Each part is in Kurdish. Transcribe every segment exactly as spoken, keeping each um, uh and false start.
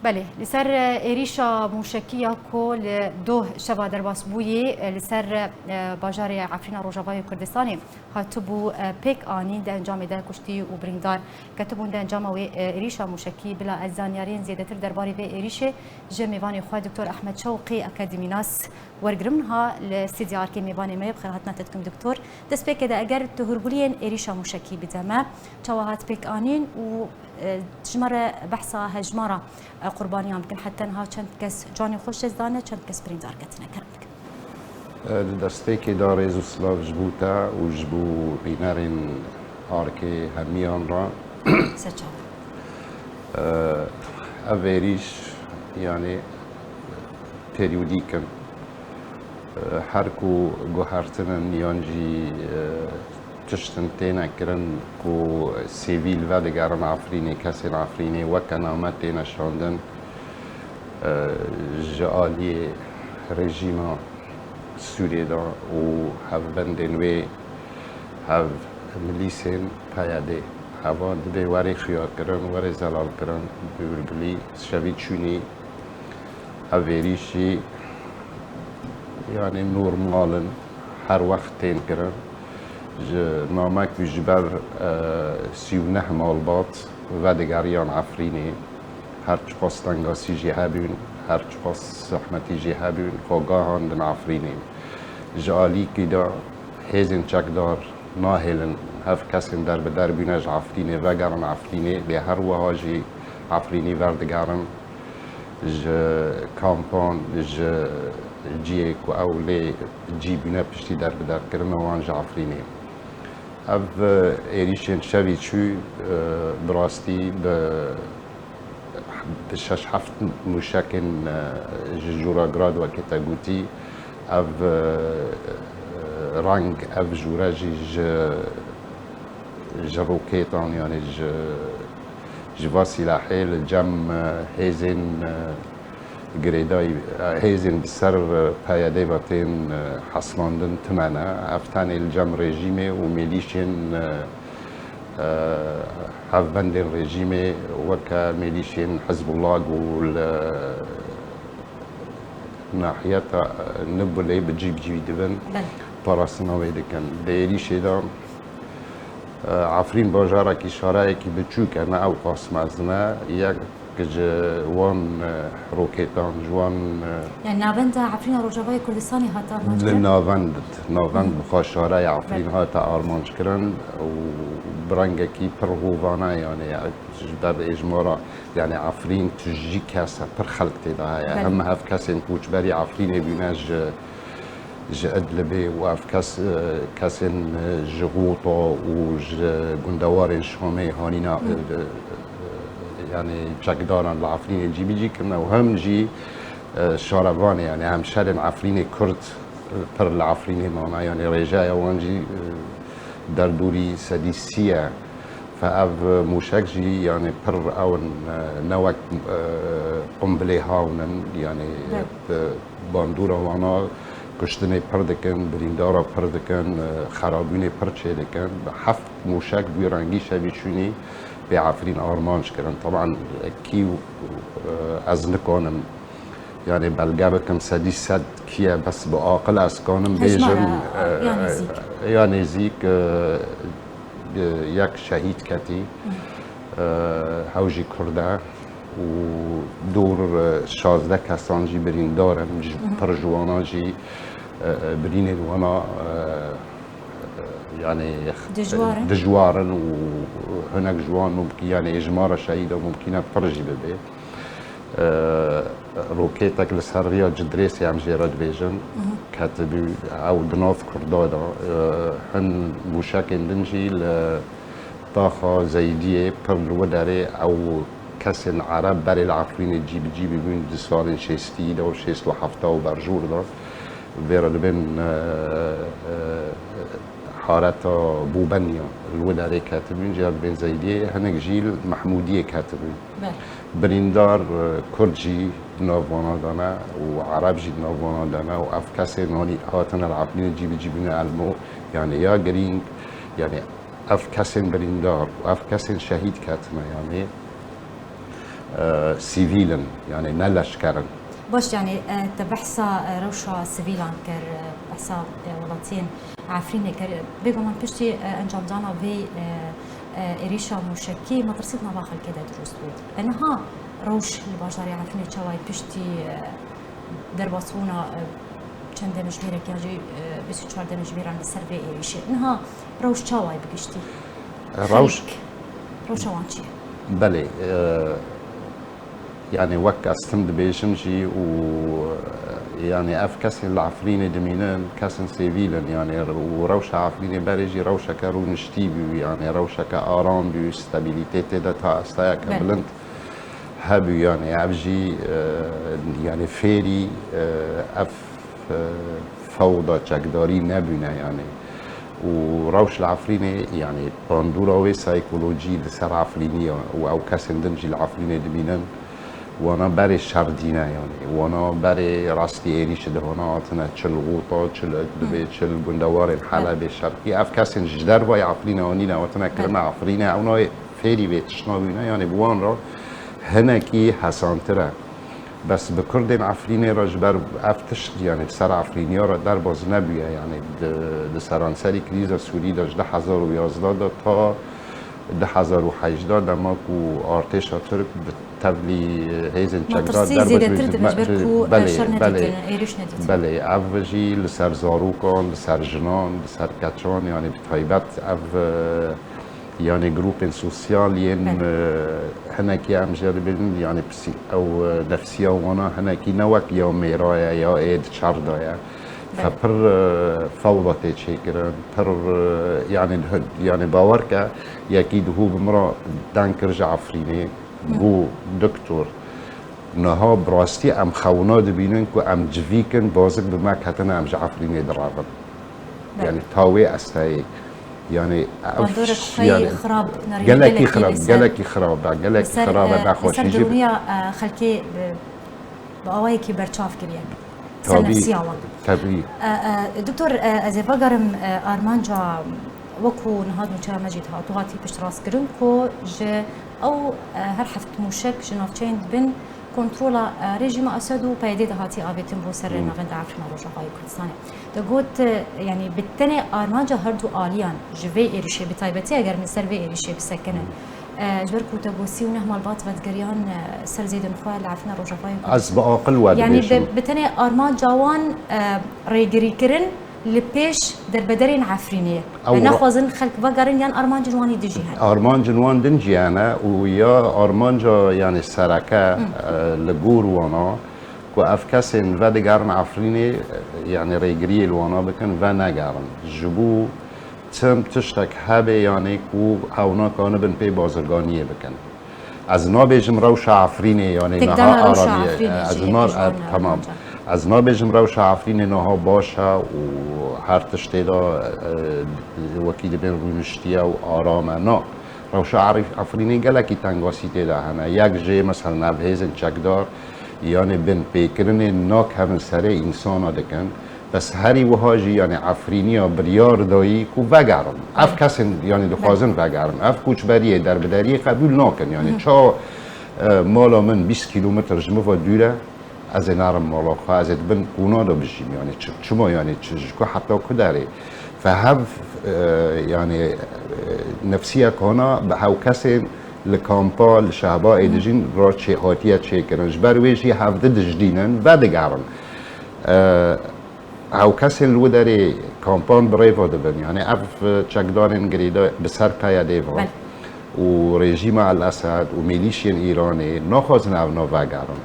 Belê, li ser, e, êrîşa mûşekî ya ku li doh şeva derbasbûyî, e, li ser, e, bajarê Efrîna Rojavayê Kurdistanê hatibû, e, pêk anîn, di encamê de kuştî û birîndar ketibûn. Di encama wê, e, êrîşa mûşekî, bila ez zanyariyên zêdetir derbarê vê êrîşê ji mêvanê xwe Doktor Ehmed Şewqî, akademînas, wergirim, niha li stûdyoya Arikê mêvanê me ye. Bi xêrhatina te dikim, Doktor. Destpêkê de eger tu hûrguliyên êrîşa mûşekî bide me, çawa hat pêk anîn û, e, ji me re behsa hejmara, e, qurbaniyan bikin. Heta niha çend kes canê xwe ji dest dane, çend kes birîndar ketine? Kerem bikin. E, di destpêkê de rêz û silav ji bo te û ji bo bînerên Arikê hemiyan re. Ser çavan. E, ev êrîş, yanî, perîodîk in. E, her ku guhertin in yan jî, e, tiştin têne kirin ku sivîl vedigerin Efrînê, kesên Efrînê weke name têne şandin, e, ji aliyê rejîma Sûriyê de û hevbendên wê, hev milîsên P Y D, hevan dibê werê xuyakirin, werê zelalkirin, bi hûrgulî şevî çûnî. Ev êrîş jî, yanî, normal in, her wext tên kirin. Ji name ku ji ber, e, sî û neh malbat vedigeriyan Efrînê, her çiqas tengasî jî hebûn, her çiqas zehmetî jî hebûn, xwe gahand Efrînê. Ji alîkî de hêzên çekdar nahêlin hev kesên derbeder bûne ji Efrînê vegerin Efrînê, lê her wiha jî Efrînî verdigerin. Ji kampan, ji cihê ku ew lê cî bûne piştî derbiderkirina wan ji Efrînê. Ev, e, êrîşên şevî çû, e, bi rastî bi, bi şeş heft mûşekên, e, ji jûra Grad, wekî te gotî, ev, e, reng, ev jûre jî ji, ji rokêtan, yanî ji, ji va sîlahê li cem, e, hêzên, e, girêdayî, e, hêzên bi ser, e, P Y D ve tên, e, heslandin tune ne. Ev tenê li cem rejîmê û mêlîşên, e, e, hevbendên rejîmê weke mêlîşên Hizbullah û li nahiyeta, e, Nibulê bi cî bi cî dibin, Belê. parastina wê dikin. Di êrîşê de, e, Efrîn bajarekî, şarekî biçûk e, ne ew qas mezin e. Yek ji wan, e, rokêtan, ji wan, e, Yani navenda Efrîna Rojavayê Kurdistanê hate armanc kirin? Li navend, navend Hmm. bi xwe şareya Efrîn Belê. hate armanc kirin û bi rengekî pir hovane, yani, ji ber êjmara, yani, Efrîn tijî kes e, pir xelk tê de heye. Belê. Hem hev kesên koçberî Efrînê bûne ji, ji Idlibê û ev kes, e, kesên, e, ji Xûta û ji gundewarên Şamê hanîna, Hmm. e, e, yani çekdaran li Efrînê cîbicî kirine û hem jî, e, şarevanê, yani hemşerên Efrînê Kurd, e, pir li Efrînê mane, yani rêjeya wan jî, e, derdorî sedî sî ye. Fe ev mûşek jî, yani pir ew in, e, ne wek, e, qumbilê hawn in, yani, Be. e, bandora wana kuştinê pir dikin, birîndara pir dikin, e, xerabûnê pir çê dikin. Heft mûşek bi wî rengî şevî çûnî pê Efrîn armanc kirin. Teban kî, e, ez nikanim, yani, belge bikim sedî sed kî ye, bes bi aqil ez kanim Hejmara, bêjim, e, ya nêzîk. e, ya nêzîk, e, e, yek şehîd ketî, Hı. e, hew jî Kurd e û dor, e, şazdeh kesan jî birîndar in, ji Hı hı. pir ji wana jî, e, e, birînên wana, e, e, yani, Dijwar in. dijwar in û hinek ji wan mumkî, yani, êjmara şehîda mumkîn e pir jî bibe. E, rokêtek li ser riya Cidrêsê, em jê re dibêjin, Mhm. ketibû, ew di nav Kurda de, e, hin mûşekên din jî li taxa Zeydiyê pir li wê derê ew kesên Ereb berê li Efrînê cî bi cî bûbûn di salên şêstî de û şêst û hefta û berjûr de. Vê re dibên, e, e, hareta Bûbenya li wê derê ketibûn, jî dibên Zeydiyê, hinek jî li Mehmûdiyê ketibûn. Belê. Birîndar, e, Kurd jî di nav wana de ne û Ereb jî di nav wana de ne û ev kesên hanî hatine li Efrînê cî bi cî bûne elmo, yani ya girîng, yani ev kesên birîndar û ev kesên şehîd ketine, yani e, sivîl in, yani ne leşker in. Baş, yani, e, te behsa, e, rewşa sivîlan kir, e, behsa, e, welatiyên Efrînê kir. Bêguman piştî, e, encamdana vê, e, e, êrîşa mûşekî metirsî di nava xelkê de dirust bû. E, niha rewş li bajarê Efrînê çawa ye piştî, e, derbasbûna, e, çend demjimêrek yan jî, e, bîst û çar demjimêran li ser vê êrîşê. Niha rewş çawa ye bi giştî? E, rewş- Xelk, rewşa wan çi ye? Belê, e, yani wek ez tim dibêjim jî û, e, yani ev kesên li Efrînê dimînin, kesên sivîl in, yani û rewşa Efrînê berê jî rewşeke rûniştî bû, yani rewşeke aram bû, stabilitê tê de ta estayeke Belê. bilind hebû, yani ev jî, e, yani fêrî, e, ev, e, fewda çekdarî nebûne, yani û rewş li Efrînê, yani bandora wê saykolojî li ser Efrîniya û ew kesên din jî li Efrînê dimînin, wana berê şer dîne, yani wana berê rastî êrîşê di hona hatine, çi li Ûta, çi li Idlibê, çi li gundewarên Helebê şerqî. Ev kesên ji dervayê Efrînê anîne, hatine kirine Efrînê, ew nayê fêrî vê tiştna bûne, yani bi wan re hinekî hesantir e. Bes bi Kurdên Efrînê re ji ber ev tişt, yani li ser Efrîniya re derbas nebûye, yani di, di seranserî krîza Sûrî de ji du hezar û yazdeh de ta du hezar û hejdeh dema ku artêşa Tirk bi tevlî hêzên çekdar Metirsî derbas zêdetir bû, dibe ji ber ku, e, belê, şer belê, nedîtin, êrîş nedîtin. Belê, ev jî li ser zarokan, li ser jinan, li ser keçan, yani bi taybet ev, e, yani grûpên sosyal yên, Belê. e, hinekî em jê re dibêjin, yani psî-, ew, e, nefsiya wana hinekî ne wek ya mêra ye, ya ê di çar de ye. Belê. Fe pir, e, fewda tê çêkirin, pir, e, yani, yani bawer ke yekî dihû bi min re deng kir ji Efrînê, got, Doktor, niha bi rastî em xewna dibînin ku em civîk in, bazik bi me ketine, em ji Efrînê direvin. Belê. Yani ta wê estayê. Yani ev Bandorek xweyî yani xirab, nerî gelekî gelekî xirab, li ser, gelekî xirab e, gelekî li ser, xirab e, e, li ser nexweşî jî. dirûniya, e, xelkê bi, bi awayekî berçav kiriye. Ser Tabî, nefsiya wan. tabî. E, e, Doktor, e, ez ê vegerim, e, armanca wekû niha nûçeya me jî dihat û hatî piştrastkirin ku ji ew, e, her heft mûşek ji navçeyên bin kontrola, e, rejîma Esed û P Y D'ê de hatî avêtin bo ser Hmm. navenda Efrîna Rojavayê Kurdistanê. De got, e, yanî bi tenê armanca her du aliyan ji vê êrişê, bi taybetî eger min ser vê êrişê bisekinin, Hmm. e, ji ber ku te got sî û neh malbat vedigeriyan, e, ser zêdin xwe li Efrîna Rojavayê Kurdistanê. Ez bi aqil we Yanî dibêjim. bi, bi tenê armanca wan, e, rêgirîkirin li pêş derbederên Efrînê. Ew E, ra- naxwazin xelk vegerin yan armancên wan ê din jî hene? Armancên wan din jî hene û ya armanca, yani sereke, Hı. e, li gor wana ku ev kesên vedigerin Efrînê, e, yani rêgiriyê li wana bikin, venegerin. Ji bo tim tiştek hebe, yani ku ew nakanibin pê bazirganiyê bikin. Ez nabêjim rewşa Efrînê, yani Têkdana niha rewşa aramiye. Efrînê Ez jî na-, yek ji wan e, tamam. armancan. Ez nabêjim rewşa Efrînê niha baş e û her tiştê de, e, wekî dibên rûniştiye û aram e. Na. Rewşa Arif-, Efrînê gelekî tengasî tê de hene. Yek jê, mesela, ev hêzên çekdar, yani bin pêkirinê nakevin serê însana dikin. Bes herî wiha jî, yani Efrîniya biryar dayî ku vegerin. Ev Belê. kesên, yani dixwazin Belê. vegerin. Ev koçberiyê, derbideriyê qebûl nakin. Yani Hı hı. ça, e, mala min bîst kîlometr ji min ve dûr e, ez ê nerim mala xwe, ez ê di bin kona de bijîm. Yani çi-, çima, yani çi, ji ku heta ku derê? Fe hev, e, yani, e, nefsiya kona bi hew kesên li kampa, li şehba ê Hı hı. dijîn re çê-, hatiye çêkirin. Ji ber wê jî hevdi dijdînin, vedigerin. E, Ew kesên li wê derê kampan bi rêva dibin. Yani ev, e, çekdarên girêdayî bi ser P Y D'ê ve Belê. û rejîma El Esed û milîşiyên Îranê naxwazin ew nav vegerin.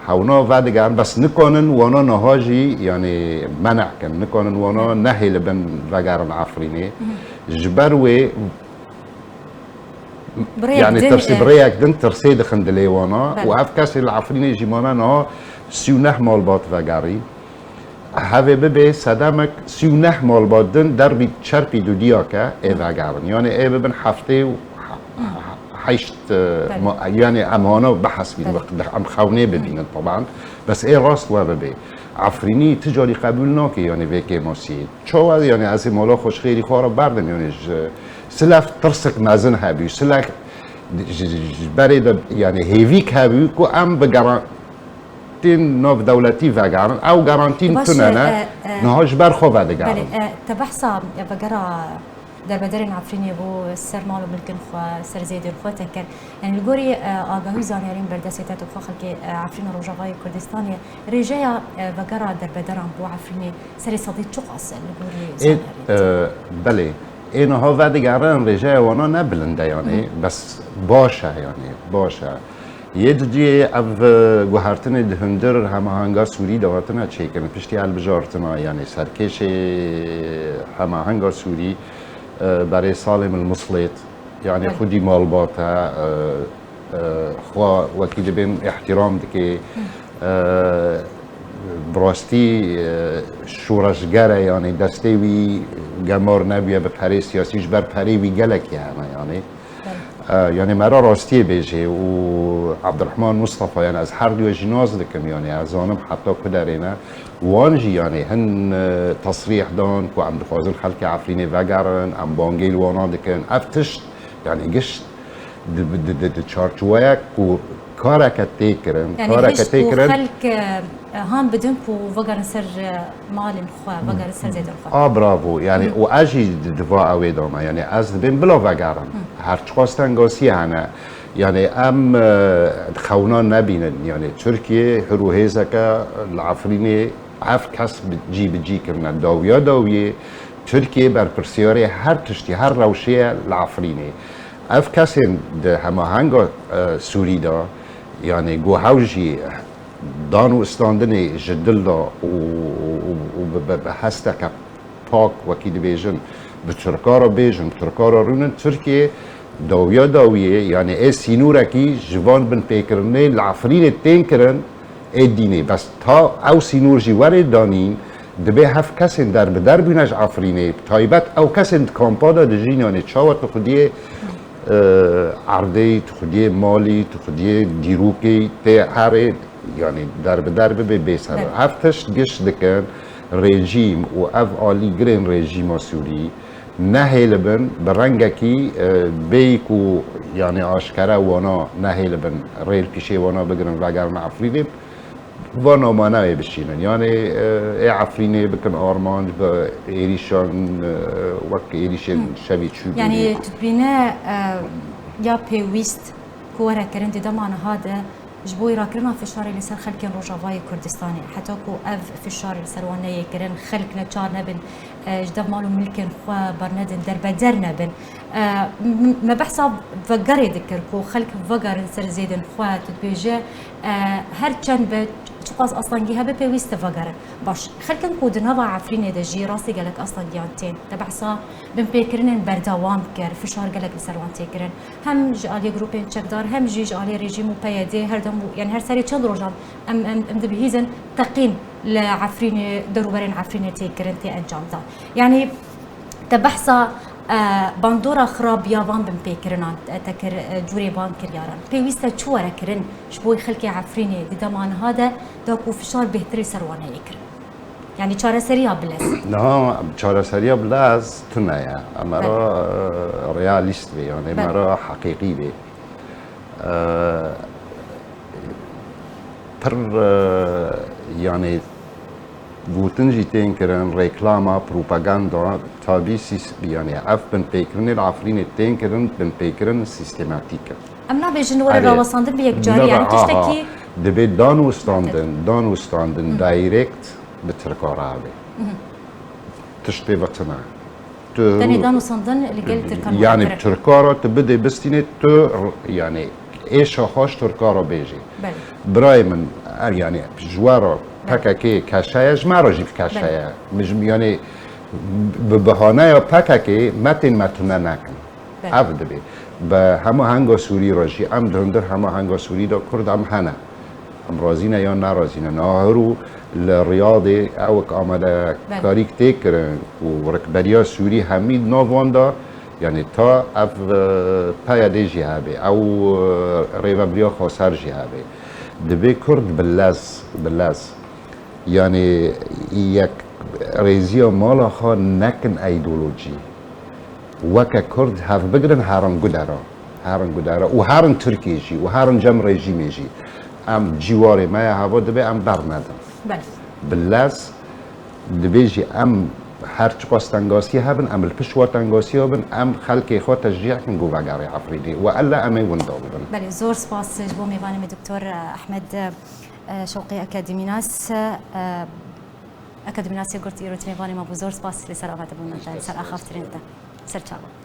Hewna vedigerin, bes nikanin wana niha jî, yani, meneh kin. Nikanin wana nehêlibin vegerin Efrînê. Hı hı. Ji ber wê Bi rêyek yani din, tirsê, e, bi rêyek din tirsê dixin dilê wana Belê. û ev kesê li Efrînê jî mane niha sî û neh malbat vegerî. Hevê bibe sedemek sî û neh malbat din derbî çerpî dudiya ke ê vegerin. Yani ê bibin heftê û he-, he-, heşt, e, Belê. ma-, yani em hana behs bîn, Belê. wextê em xewnê bibînin taban. Bes ê rast we bibe. Efrînî tu carî qebûl nake, yani vê kêmasiyê. Çawa, yani ez ê mala xwe ji xêrî xwe re berdim, yani ji silev tirsek mezin hebû, silev Ji, ji, ji berê de, yani, hêvîk hebû ku em bi garantiyên navdewletî vegerin. Ew garantîn Baş, tune ne. e, e, Niha ji ber xwe vedigerin. Belê, e, te behsa, e, vegera derbederên Efrînê bû, ser mal û milkên xwe, ser zêdên xwe te kir. Yani, li gorî, e, agahî û zanyariyên berdestê te, tu xwe xelkê, e, Efrîn û Rojavayê Kurdistanê, rêjeya, e, vegera derbederan bo Efrînê serê sedî çiqas e li gorî Ê, zanyariyên te? e, belê. Ê niha vedigerin rêjeya wana ne bilind e, yani, Hı. bes baş e, yani, baş e. Yê didiyê ev, e, guhertinê di hundir hemahanga Sûrî de hatine çêkirin. Piştî hilbijartina, yani, serkêşê hemahanga Sûrî, e, berê Salêm el Muslêt, yani, Belê. xwedî malbat e, e, e, xwe wekî dibên îhtîram dike. Hı. E, bi rastî, e, şoreşger e, yani, destê wî gemar nebûye bi perê siyasî, ji ber perê wî gelekî hene, yani. Belê. E, yani, me re rastiyê bêjê û Abdurrahman Mustafa, yani, ez her duya jî nas dikim, yani, ez zanim heta ku derê ne. Wan jî, yani, hin, e, tesrîh dan ku em dixwazin xelkê Efrînê vegerin, em bangê li wana dikin. Ev tişt, yani, giş di, di, di, di çarçoweyek ku kareke tê kirin, Yani, kareke hişt tê ku kirin. xelk, e, han bidin ku vegerin ser, e, malên xwe, vegerin ser zêdên xwe. A, bravo. Yani, Hı. û ez jî di, di va ew ê dama. Yani, ez dibêm bila vegerin. Hı. Her çiqas tengasî hene. Yani, em, e, xewna nebînin. Yani, Tirkiye hir û hêzeke li Efrînê ev kes bi cî bi cî kirine. Dawiya dawiyê Tirkiye berpirsiyarê her tiştî, her rewşê ye li Efrînê. Ev kesên di hemahenga, e, Sûrî de, yani, ku hew jî dan û istandinê ji dil de û, û, û, û bi, bi, bi hesteke pak, wekî dibêjin, bi Tirka re bêjin, Tirka re rûnin, Tirkiye dawiya dawiyê, yani ê sînorekî ji van binpêkirinê li Efrînê tên kirin, ê dînê. Bes ta ew sînor jî were danîn, dibê hev kesên derbider bûne ji Efrînê, bi taybet ew kesên di kampa de dijîn, yani çawa tu xwediyê, e, erdê, tu xwediyê malî, tu xwediyê dîrokê tê herê, yani derbider bibe bê ser. Evet. Ev tişt giş dikin rejîm û ev alîgirên rejîma Sûrî nehêlibin bi rengekî, e, bêyî ku, yani aşkere wana nehêlibin rê li pîşê wana bigirin vegerin Efrînê, va namane wê bişînin. Yani, e, ê Efrînê bikin armanc bi êrîşan, e, wek êrîşên Hı. şevî çûbûyî. Yani, tu dibîne, e, ya pêwîst ku were kirin di dema niha de ji bo rakirina fişarê li ser xelkên Rojavayê Kurdistanê, heta ku ev fişar li ser wan neyê kirin, xelk neçar nebin, e, ji dev mal û milkên xwe bernedin, derbeder nebin. E, m-, me behsa vegerê dikir ku xelk vegerin ser zêdên xwe, tu dibêje, e, her çend be, çiqas astengî hebe pêwîst e vegerin. Baş, xelkên ku di nava Efrînê de jî rastî gelek astengiyan tên. Te behsa binpêkirinên berdewam kir, fişar gelek li ser wan tê kirin. Hem ji aliyê grûpên çekdar, hem jî ji aliyê rejîm û P Y D, her dem û, yani her serê çend rojan em, em, em dibihîzin teqîn li Efrînê, derûberên Efrînê tê kirin, tê encamdan. Yani te behsa, e, bandora xirab ya van binpêkirinan te, te kir, e, cûrê van kiryaran. Pêwîst e çi were kirin ji bo xelkê Efrînê di dema niha de, da ku fişar bêhtirî ser wan heye kirin? Yani çareseriya bilez. Niha çareseriya bilez tune ye. Em Belê. ra, e, realîst bê, yani Belê. me ra heqîqî bê. E, pir, e, yani gotin jî tên kirin, reklama, propaganda, tabî sîs-, yani ev binpêkirinê li Efrînê tên kirin, binpêkirin sîstematîk in. Em nabêjin were Erê. rawestandin bi yekcarî, Naba, yani aha. tiştekî Dibê dan û standin, dan û standin Hı. direct bi Tirka re hebe. Hı hı. Tiştê ve tune. Tu Tenê dan û standin li gel Tirkan Yani were kirin. Tirka re tu bidê bistînê tu r-, yani êşa xwe ji Tirka re bêjî. Belê. Birayê min, er yani ji we re Belê. P K K keşe ye, ji me re jî keşe Belê. ye. Min ji, yani bi bihaneya P K K me tên me tune nekin. Belê. Ev dibê. Bi hemû henga Sûrî re jî, em di hundir hemû henga Sûrî de Kurd em hene. Em razî ne yan nerazî ne. Niha hiro li Riyadê ewek amadekarîk Belê. tê kirin ku rikberiya Sûrî hemî di nav wan de, yani ta ev, e, P Y D jî hebe, ew, e, rêvebiriya xweser jî hebe. Dibê Kurd bi lez, bi lez. Yani yek rêziya mala xwe nekin îdeolojî. Weke Kurd hev bigrin herin gudera. Herin gudara û herin Tirkiyê jî û herin cem rejîmê jî. Em cîwarê me ya heva dibê em bernedin. Belê. Bi lez dibê jî em her çiqas tengasiyê hebin, em li pişt wa tengasiya bin, em xelkê xwe teşcî kin ku vegerê Efrînê û ella em ê winda bibin. Belê, zor spas ji bo mêvanê me Doktor Ehmed, e, Şewqî Akademînas, e, Akademînasê Gurt îro mêvanê me bû. Zor spas li ser ava te bûna te, ser axaftirên te. Ser çava.